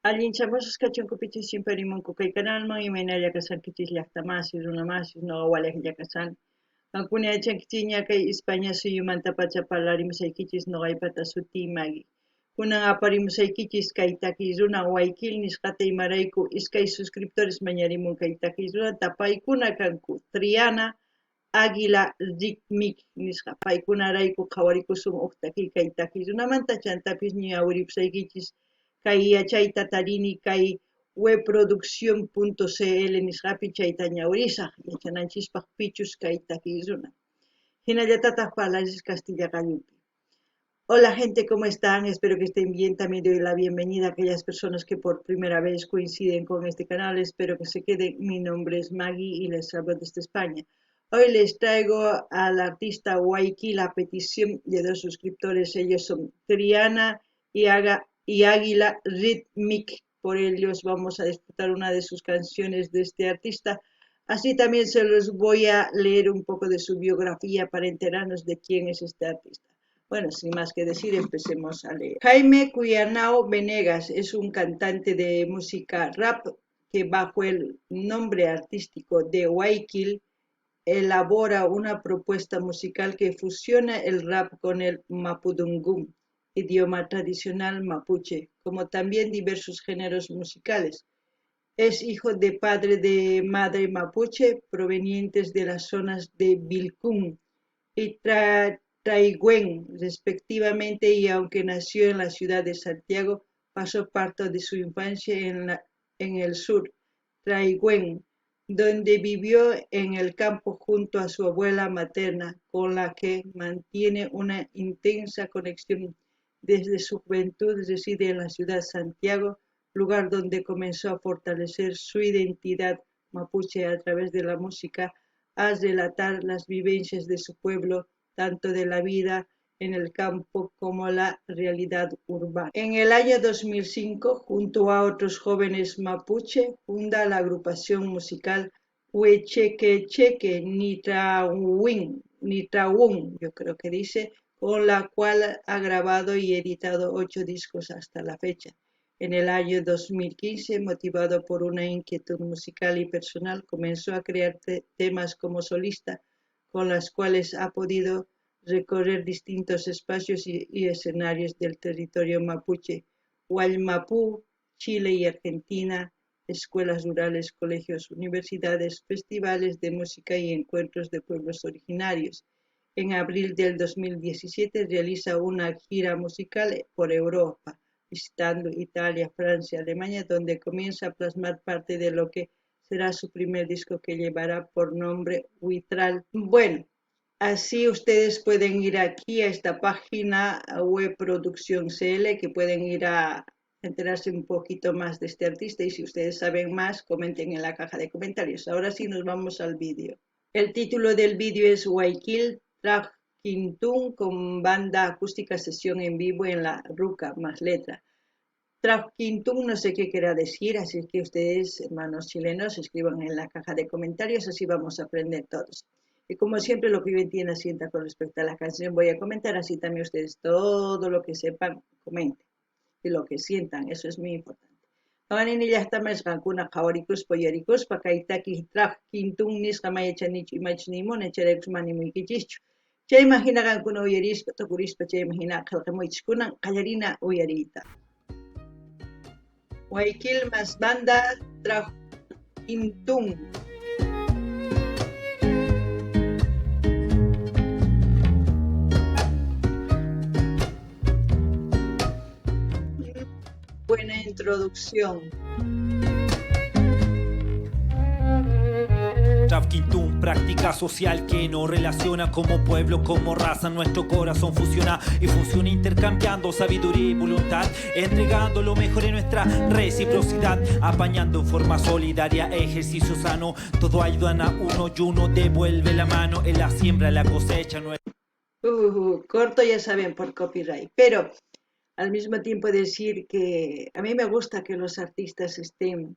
Allinchamusqas kachunkupichis chimparimunku kay kanalman imaynalla kashankichis llaqtamasi, runamasi, noqa walejlla kashani. Qankuna yachankichisña kay España suyumantapacha parlarimusaykichis noqaypata sutiy Maggie. Kunan aparimusaykichis kay takiy runa Waykil nisqata imarayku iskay suscriptores mañarimun kay takiy runata paykuna kanku Triana Águila Rhythmic nisqa paykunarayku qhawarikusun uj takiy kay takiy runamanta chantapis ñawiripusaykichis kay yachayta tarini kay webproducción.cl nisqapi chayta ñawirisaj yachananchispaq pichus kay takiy runa. Hinallatataj parlaris kastilla qallupi. Hola gente, ¿cómo están? Espero que estén bien. También doy la bienvenida a aquellas personas que por primera vez coinciden con este canal. Espero que se queden. Mi nombre es Maggie y les hablo desde España. Hoy les traigo al artista Waiki la petición de dos suscriptores. Ellos son Triana y, y Águila Rhythmic. Por ellos vamos a disfrutar una de sus canciones de este artista. Así también se los voy a leer un poco de su biografía para enterarnos de quién es este artista. Bueno, sin más que decir, empecemos a leer. Jaime Cuyanao Venegas es un cantante de música rap que bajo el nombre artístico de Waikil elabora una propuesta musical que fusiona el rap con el mapudungún, idioma tradicional mapuche, como también diversos géneros musicales. Es hijo de padre de madre mapuche provenientes de las zonas de Vilcún y Traigüen, respectivamente, y aunque nació en la ciudad de Santiago, pasó parte de su infancia en el sur, Traigüen, donde vivió en el campo junto a su abuela materna, con la que mantiene una intensa conexión desde su juventud. Reside en la ciudad de Santiago, lugar donde comenzó a fortalecer su identidad mapuche a través de la música, a relatar las vivencias de su pueblo, tanto de la vida en el campo como la realidad urbana. En el año 2005, junto a otros jóvenes mapuche, funda la agrupación musical Huechequecheque Nitrawun, yo creo que dice, con la cual ha grabado y editado 8 discos hasta la fecha. En el año 2015, motivado por una inquietud musical y personal, comenzó a crear temas como solista, con las cuales ha podido recorrer distintos espacios y escenarios del territorio mapuche, Wallmapu, Chile y Argentina, escuelas rurales, colegios, universidades, festivales de música y encuentros de pueblos originarios. En abril del 2017 realiza una gira musical por Europa, visitando Italia, Francia, Alemania, donde comienza a plasmar parte de lo que será su primer disco que llevará por nombre Huitral. Bueno, así ustedes pueden ir aquí a esta página web Producción CL, que pueden ir a enterarse un poquito más de este artista, y si ustedes saben más, comenten en la caja de comentarios. Ahora sí nos vamos al vídeo. El título del vídeo es Waikil Trafquintún con banda acústica sesión en vivo en la Ruca, más letra. Trafquintún no sé qué querrá decir, así que ustedes, hermanos chilenos, escriban en la caja de comentarios, así vamos a aprender todos. Y como siempre, lo que yo entienda, sienta con respecto a la canción, voy a comentar, así también ustedes todo lo que sepan, comenten. Y lo que sientan, eso es muy importante. Paqarini llaqtamas qankuna qhawarikuspa uyarikuspa kay taki Trafquintún nisqa mayachanichu imachus nimuna chayraykus manimuykichischu. Chayman hina qankuna uyarispa tukurispa chayman hina qillqamuychis kunan qallarina uyariyta. Waikil más banda Trafquintún. Buena introducción. Trafquintún, práctica social que nos relaciona como pueblo, como raza. Nuestro corazón fusiona y funciona intercambiando sabiduría y voluntad, entregando lo mejor en nuestra reciprocidad, apañando en forma solidaria, ejercicio sano. Todo ayudan a uno y uno devuelve la mano en la siembra, la cosecha. Corto ya saben por copyright, pero al mismo tiempo decir que a mí me gusta que los artistas estén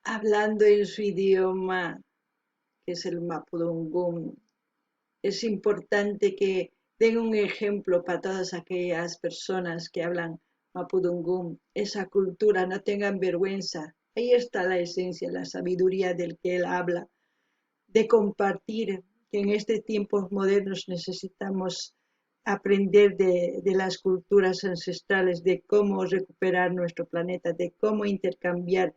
hablando en su idioma, que es el mapudungún. Es importante que den un ejemplo para todas aquellas personas que hablan Mapudungún, esa cultura, no tengan vergüenza. Ahí está la esencia, la sabiduría del que él habla, de compartir, que en estos tiempos modernos necesitamos aprender de las culturas ancestrales, de cómo recuperar nuestro planeta, de cómo intercambiar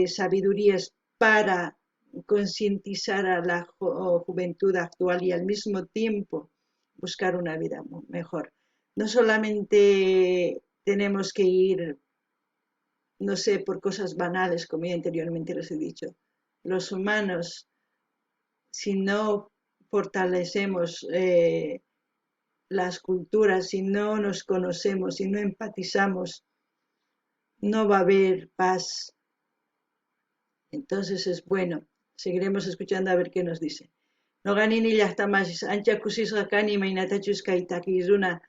sabidurías para concientizar a la juventud actual y al mismo tiempo buscar una vida mejor. No solamente tenemos que ir, no sé, por cosas banales, como ya anteriormente les he dicho. Los humanos, si no fortalecemos las culturas, si no nos conocemos, si no empatizamos, no va a haber paz. Entonces es bueno, seguiremos escuchando a ver qué nos dice. Noqa nini llaqtamasis ancha kusisqa kani imaynatachus kay takiy runa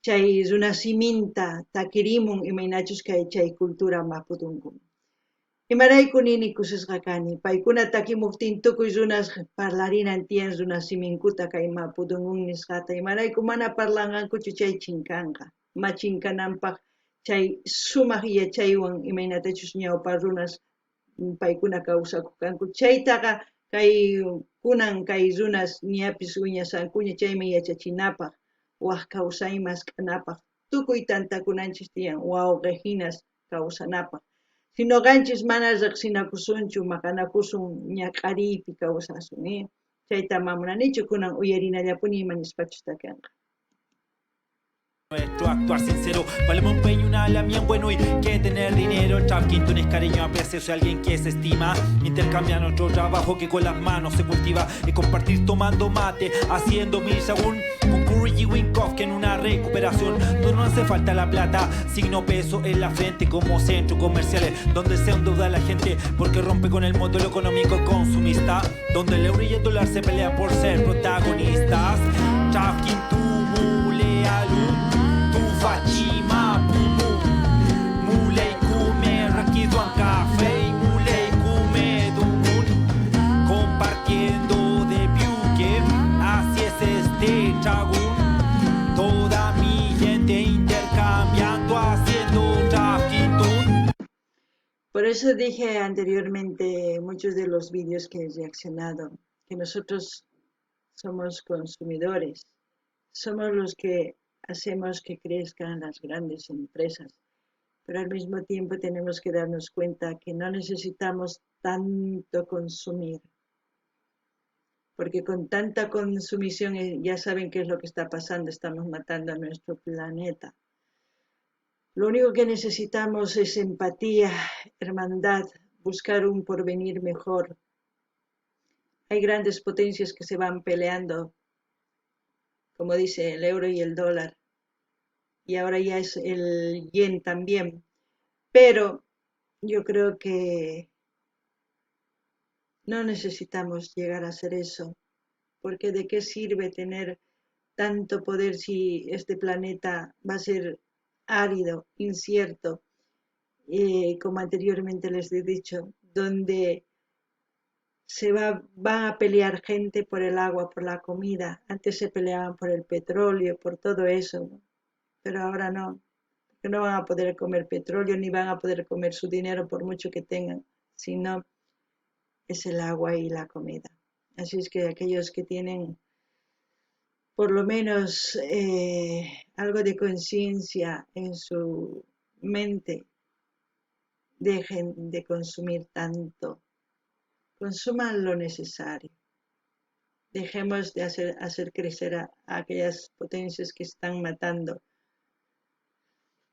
chay runa siminta takirimun imaynachus kay chay cultura mapudungun. Imarayku nini kusisqa kani, paykuna takimuqtin tukuy runas parlarinan tiyan runa siminkuta kay mapudungun nisqata, imarayku mana parlanqankuchu chay chinkanqa, ma chinkananpaq chay sumaq yachaywan imaynatachus ñawpa runas paykuna kawsakuq kanku, chaytaqa kay kunan kay runas ñapis wiñasankuña chayman yachachinapaq, waj kawsay mask'anapaq, tukuy tantakunanchis tiyan wawqi hinas kawsanapaq. Si noqanchis mana riqsinakusunchu, maqanakusun, ñak'ariypi kawsasun, Chayta ma munanichu kunan uyarinallapuni ima nispachus takanqa. Nuestro actuar sincero, vale un empeño, una ala bien bueno y que tener dinero. El trafquinto es cariño, aprecio a alguien que se estima. Intercambia nuestro trabajo que con las manos se cultiva. Y compartir tomando mate, haciendo mil según con Curry y Winkoff que en una recuperación no nos hace falta la plata, signo peso en la frente como centros comerciales donde se endeuda la gente porque rompe con el modelo económico consumista, donde el euro y el dólar se pelean por ser protagonistas. Trafquinto compartiendo de piuque, así es este chagún, toda mi gente intercambiando, haciendo trafquintún. Por eso dije anteriormente en muchos de los vídeos que he reaccionado, que nosotros somos consumidores, somos los que hacemos que crezcan las grandes empresas, pero al mismo tiempo tenemos que darnos cuenta que no necesitamos tanto consumir, porque con tanta consumición, ya saben qué es lo que está pasando, estamos matando a nuestro planeta. Lo único que necesitamos es empatía, hermandad, buscar un porvenir mejor. Hay grandes potencias que se van peleando, como dice el euro y el dólar, y ahora ya es el yen también, pero yo creo que no necesitamos llegar a hacer eso, porque ¿de qué sirve tener tanto poder si este planeta va a ser árido, incierto, como anteriormente les he dicho, donde se van a pelear gente por el agua, por la comida? Antes se peleaban por el petróleo, por todo eso, ¿no? Pero ahora no, porque no van a poder comer petróleo ni van a poder comer su dinero por mucho que tengan, sino es el agua y la comida. Así es que aquellos que tienen por lo menos algo de conciencia en su mente, dejen de consumir tanto. Consuman lo necesario. Dejemos de hacer crecer a aquellas potencias que están matando.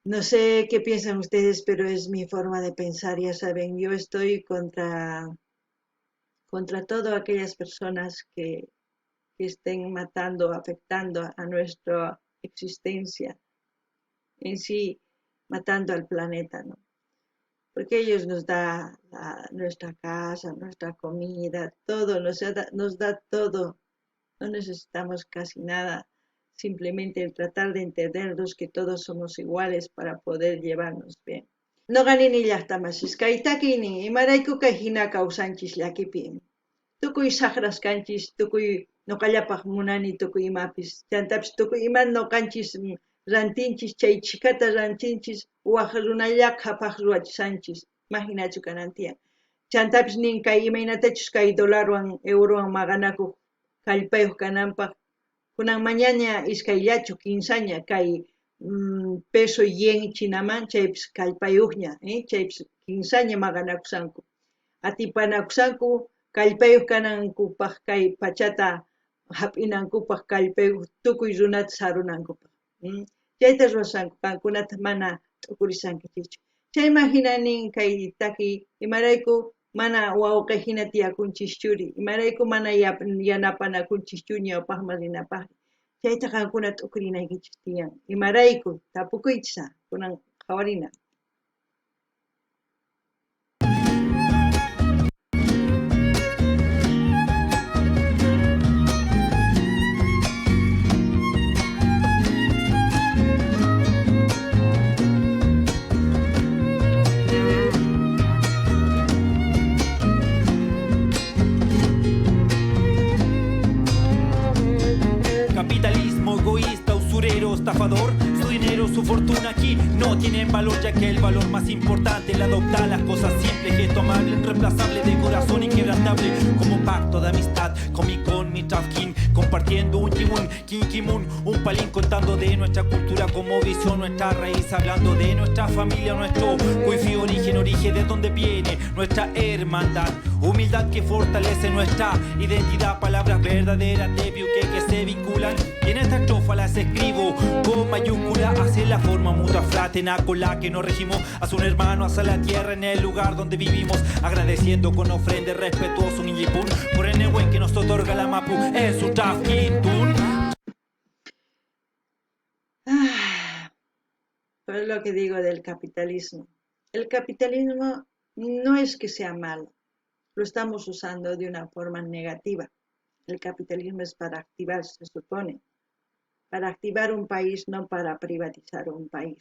No sé qué piensan ustedes, pero es mi forma de pensar. Ya saben, yo estoy contra todas aquellas personas que estén matando, afectando a nuestra existencia en sí, matando al planeta, ¿no? Porque ellos nos da nuestra casa, nuestra comida, todo, nos da todo. No necesitamos casi nada, simplemente el tratar de entendernos que todos somos iguales para poder llevarnos bien. Noqa nini llaqtamasis, kay takiynin, imarayku kay hina kawsanchis llakipi. Tukuy saqras kanchis, tukuy noqallapaq munani tukuy imapis, chantapis tukuy ima noqanchis Rantinchis chay chhikata rantinchis waj runalla qhapaj ruwachishanchis. Majinachu kanan tiyan. Chantapis nin kay imaynatachus kay dolarwan eurowan maqanakuq kallpayuq kananpaq kunan mañaña iskayllachu kinsaña kay peso yen chinaman chaypis kallpayuqña, chaypis kinsaña maqanakusanku. Atipanakusanku kallpayuq kanankupaq kay pachata hap'inankupaq kallpayuq tukuy runata sarunankupaq. Chayta ruwasanku qankunata mana t'ukurishankichischu. Chayman hina nin kay takiy imarayku mana wawqi hina tiyakunchischuri, imarayku mana yanapanakunchischu ñawpaqman rinapaqri. Chayta qankuna t'ukurinaykichis tiyan. Imarayku tapukuychis kunan qhawarina. Capitalismo egoísta, usurero, estafador, su dinero, su fortuna aquí no tienen valor, ya que el valor más importante el adoptar las cosas simples, gesto amable, irreemplazable, de corazón inquebrantable, como pacto de amistad con mi trafkin, compartiendo un kimun, kinkimun, un palín contando de nuestra cultura como visión, nuestra raíz, hablando de nuestra familia, nuestro cuifi, origen, origen de donde viene nuestra hermandad, humildad que fortalece nuestra identidad, palabras verdaderas de que se vinculan, y en esta estrofa las escribo con mayúscula, hacia la forma mutua fraterna con la que nos regimos, hacia un hermano, hacia la tierra en el lugar donde vivimos, agradeciendo con ofrenda respetuoso un iñipún por el buen que nos otorga la mapu en su trafquintún. Pero es lo que digo del capitalismo. El capitalismo no es que sea malo, lo estamos usando de una forma negativa. El capitalismo es para activar, se supone, para activar un país, no para privatizar un país.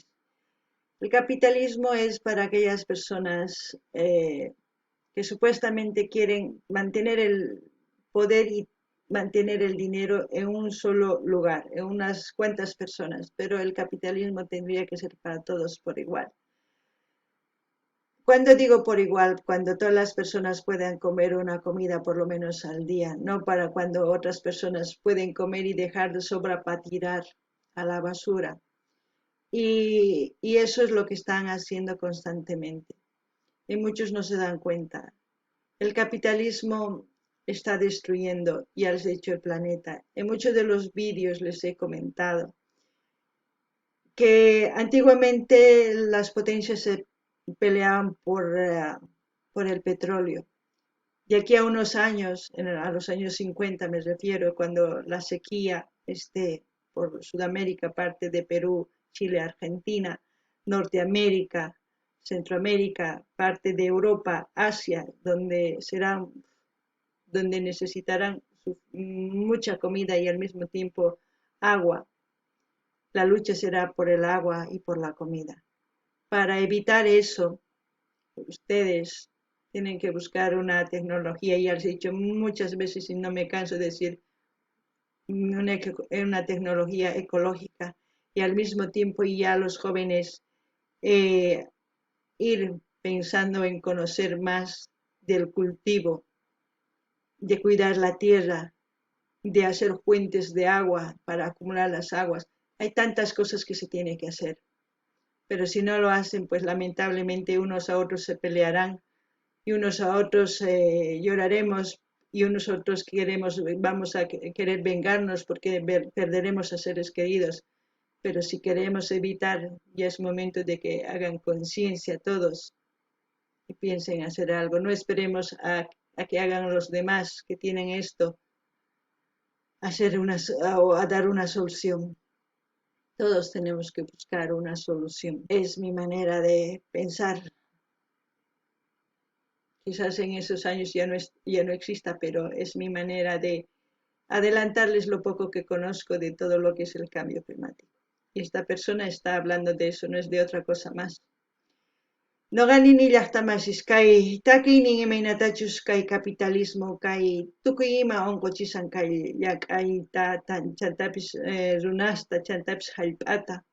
El capitalismo es para aquellas personas que supuestamente quieren mantener el poder y mantener el dinero en un solo lugar, en unas cuantas personas, pero el capitalismo tendría que ser para todos por igual. Cuando digo por igual, cuando todas las personas puedan comer una comida por lo menos al día, no para cuando otras personas pueden comer y dejar de sobra para tirar a la basura. Y eso es lo que están haciendo constantemente. Y muchos no se dan cuenta. El capitalismo está destruyendo, ya les he dicho, el planeta. En muchos de los vídeos les he comentado que antiguamente las potencias se peleaban por el petróleo. Y aquí a unos años, a los años 50 me refiero, cuando la sequía esté por Sudamérica, parte de Perú, Chile, Argentina, Norteamérica, Centroamérica, parte de Europa, Asia, donde necesitarán mucha comida y al mismo tiempo agua. La lucha será por el agua y por la comida. Para evitar eso, ustedes tienen que buscar una tecnología, ya les he dicho muchas veces y no me canso de decir, una tecnología ecológica, y al mismo tiempo ya los jóvenes ir pensando en conocer más del cultivo, de cuidar la tierra, de hacer fuentes de agua para acumular las aguas. Hay tantas cosas que se tienen que hacer. Pero si no lo hacen, pues lamentablemente unos a otros se pelearán y unos a otros lloraremos y unos a otros vamos a querer vengarnos porque perderemos a seres queridos. Pero si queremos evitar, ya es momento de que hagan conciencia todos y piensen hacer algo. No esperemos a que hagan los demás que tienen esto, a dar una solución. Todos tenemos que buscar una solución. Es mi manera de pensar. Quizás en esos años ya no exista, pero es mi manera de adelantarles lo poco que conozco de todo lo que es el cambio climático. Y esta persona está hablando de eso, no es de otra cosa más. Noqani llaqtamasis kay takiynin imaynatachus kay kapitalismo kay tukuy ima unquchisan kay llak'ayta chantapis runasta chantapis hallp'ata.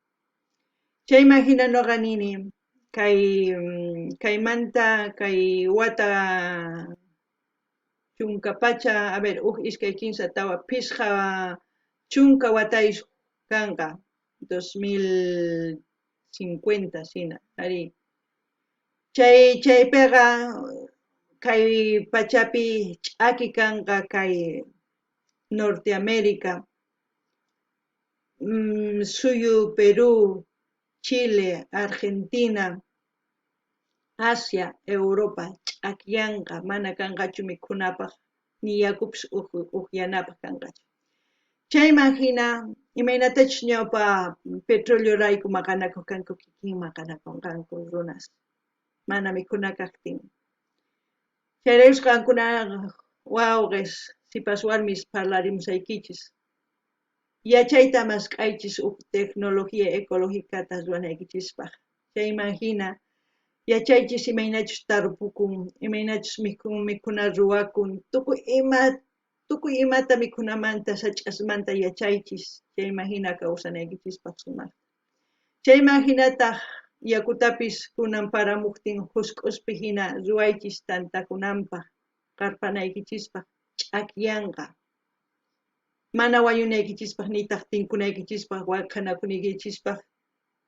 Chayman jina noqa nini, kay kaymanta kay wata chunka pacha, a ver, uj, iskay, kinsa, tawa, phisqa chunka watayus kanqa, 2050 jina, arí. Chay chaypeqa kay pachapi ch'aki kanqa kay Norteamérica, suyu Perú, Chile, Argentina, Asia, Europa ch'akiyanqa, mana kanqachu mikhunapaj, ni yakupis ujyanapaj kanqachu. Chayman jina imaynatachus ñawpa petroleorayku maqanakuq kanku, kikin maqanakunqanku runas, mana mikhuna kajtin. Chayraykus qankuna wawqes, sipas warmis parlarimusaykichis. Yachayta mask'aychis uj tecnología ecológicata ruwanaykichispaj. Chayman jina yachaychis imaynachus tarpukun, imaynachus mikhuna ruwakun, tukuy ima tukuy imata mikhunamanta, sach'asmanta yachaychis, chayman jina kawsanaykichispaj sumajta. Chayman jinataj yakutapis kunan paramujtin jusk'uspi jina ruwaychis tantakunanpaj, qarpanaykichispaj, ch'akiyanqa. Mana wañunaykichispaj, nitaj tinkunaykichispaj, waqanakunaykichispaj,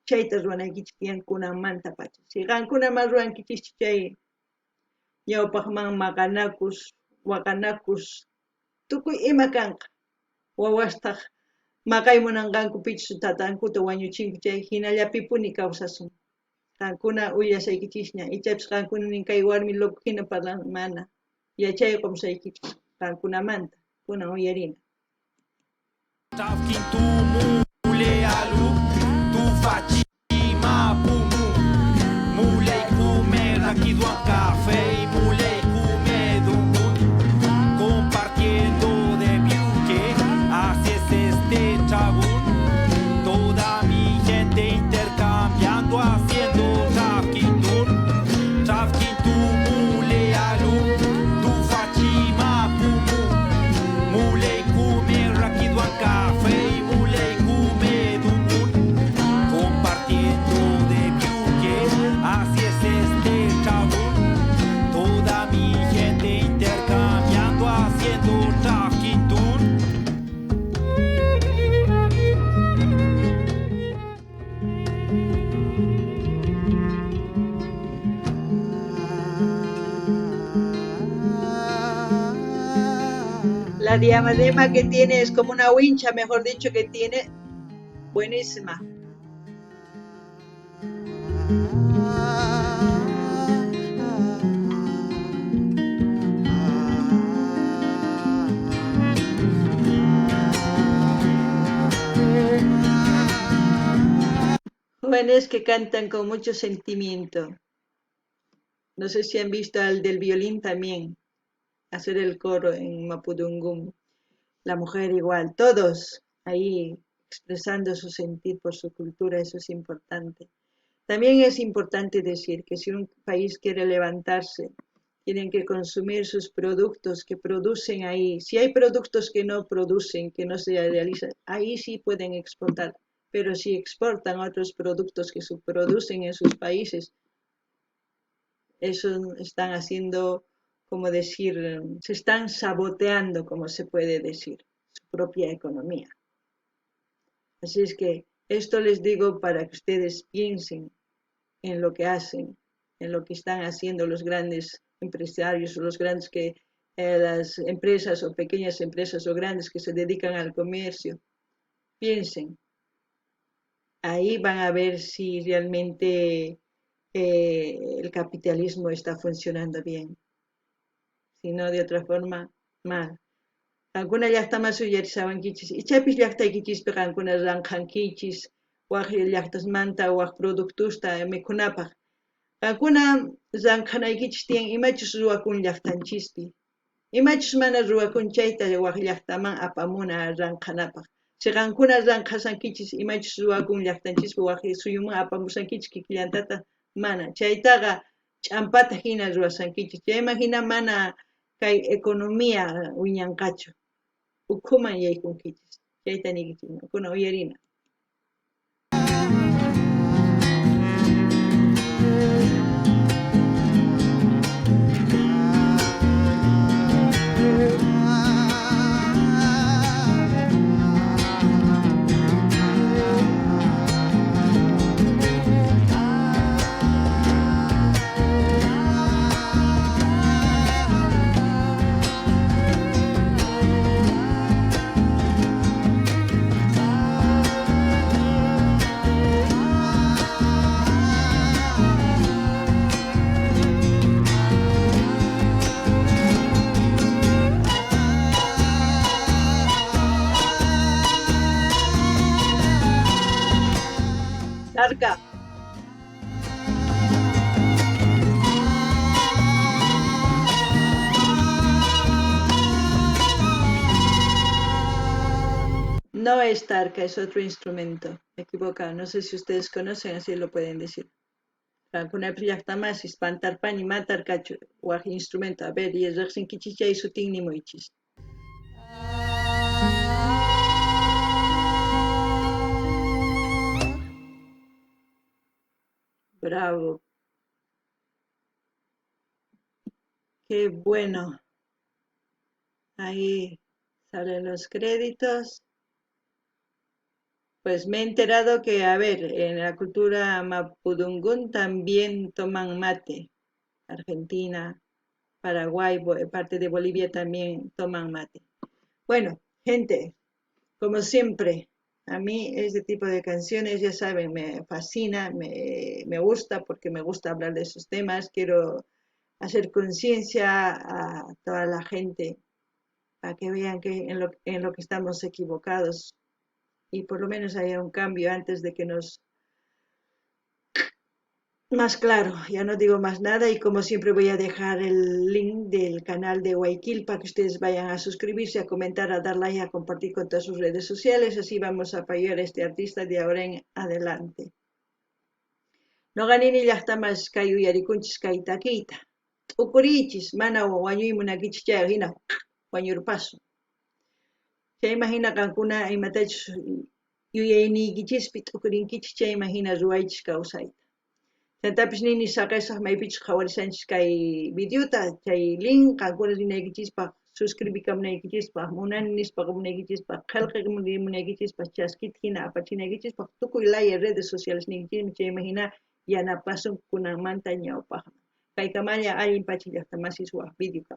chayta ruwanaykichis tiyan kunanmantapacha. Si qankuna mana ruwankichischu chay ñawpajman maqanakus, waqanakus, tukuy ima kanqa. Wawastaj maqay munanqanku pichus tatankuta wañuchinku chay jinallapipuni kawsasun. Qankuna uyasaykichisña, ichapis qankuna nin kay warmi loco jina parlan, mana. Yachay qomusaykichis qankunamanta, kunan uyarina. Toda mi gente intercambiando, haciendo trafquintun, trafquintumulealu, tufachimapumu, muleykume rakiduan café, muleykume dungun, compartiendo de piuque, así es este chabún. Toda mi gente intercambiando, haciendo trafquintun. La diadema que tiene es como una wincha, mejor dicho, que tiene buenísima. Jóvenes que cantan con mucho sentimiento. No sé si han visto al del violín también hacer el coro en Mapudungún. La mujer igual, todos ahí expresando su sentir por su cultura, eso es importante. También es importante decir que si un país quiere levantarse, tienen que consumir sus productos que producen ahí. Si hay productos que no producen, que no se realizan, ahí sí pueden exportar. Pero si exportan otros productos que se producen en sus países, eso están haciendo, como decir, se están saboteando, como se puede decir, su propia economía. Así es que esto les digo para que ustedes piensen en lo que hacen, en lo que están haciendo los grandes empresarios, los grandes que, las empresas o pequeñas empresas o grandes que se dedican al comercio. Piensen. Ahí van a ver si realmente el capitalismo está funcionando bien. Si no, de otra forma, mal. Qankuna llaqtaman uyarisawankichis, ichapis llaqtaykichispi qankuna ranqhankichis, waj llaqtasmanta waj productosta mikhunapaj. Qankuna ranqhanaykichis tiyan imachus ruwakun llaqtanchispi. Imachus mana ruwakun chayta waj llaqtaman apamuna ranqhanapaj. Si qankuna ranqhasankichis imachus ruwakun llaqtanchispi waj suyuman apamusankichis kikillantata, mana. Chaytaqa ch'ampata hina ruwasankichis. Chayman hina mana kay economía wiñanqachu. Ukhuman yaykunkichis. Chayta niykichis. Kuna uyarina. Tarka. No es tarka, es otro instrumento. Me equivoco, no sé si ustedes conocen, así lo pueden decir. Qankunapi llaqtamasis pantarpani ma tarkachu waj instrumento. A ver, y riqsinkichis chay sutin nimuychis. Bravo. Qué bueno. Ahí salen los créditos. Pues me he enterado que, a ver, en la cultura mapudungún también toman mate. Argentina, Paraguay, parte de Bolivia también toman mate. Bueno, gente, como siempre, a mí este tipo de canciones, ya saben, me fascina, me gusta, porque me gusta hablar de esos temas. Quiero hacer conciencia a toda la gente para que vean que en lo que estamos equivocados y por lo menos haya un cambio antes de que nos... Más claro, ya no digo más nada y como siempre voy a dejar el link del canal de Guayaquil para que ustedes vayan a suscribirse, a comentar, a dar like, a compartir con todas sus redes sociales. Así vamos a apoyar a este artista de ahora en adelante. Noqa nini llaqtamas kay uyarikunchis kay takiyta. T'ukuriychis, mana wañuy munankichis chayqa hina wañurpasun. Chayman hina qankuna imatachus yuyayniykichispi t'ukurinkichis chayman hina ruwaychis kawsayta. Chantapis nini saqesaq maypichus qhawarishanchis kay videota, chay link qankuna rinaykichispaq, suscribikamunaykichispaq, munani nispa qomunaykichispaq, qhelqamunaykichispaq, chaskita hina apachinaykichispaq, tukuy laya redes sociales niykichismi chayman hina yanapasun kunanmanta ñawpaqman. Kaykamalla allin pacha llaqtamasis waj video.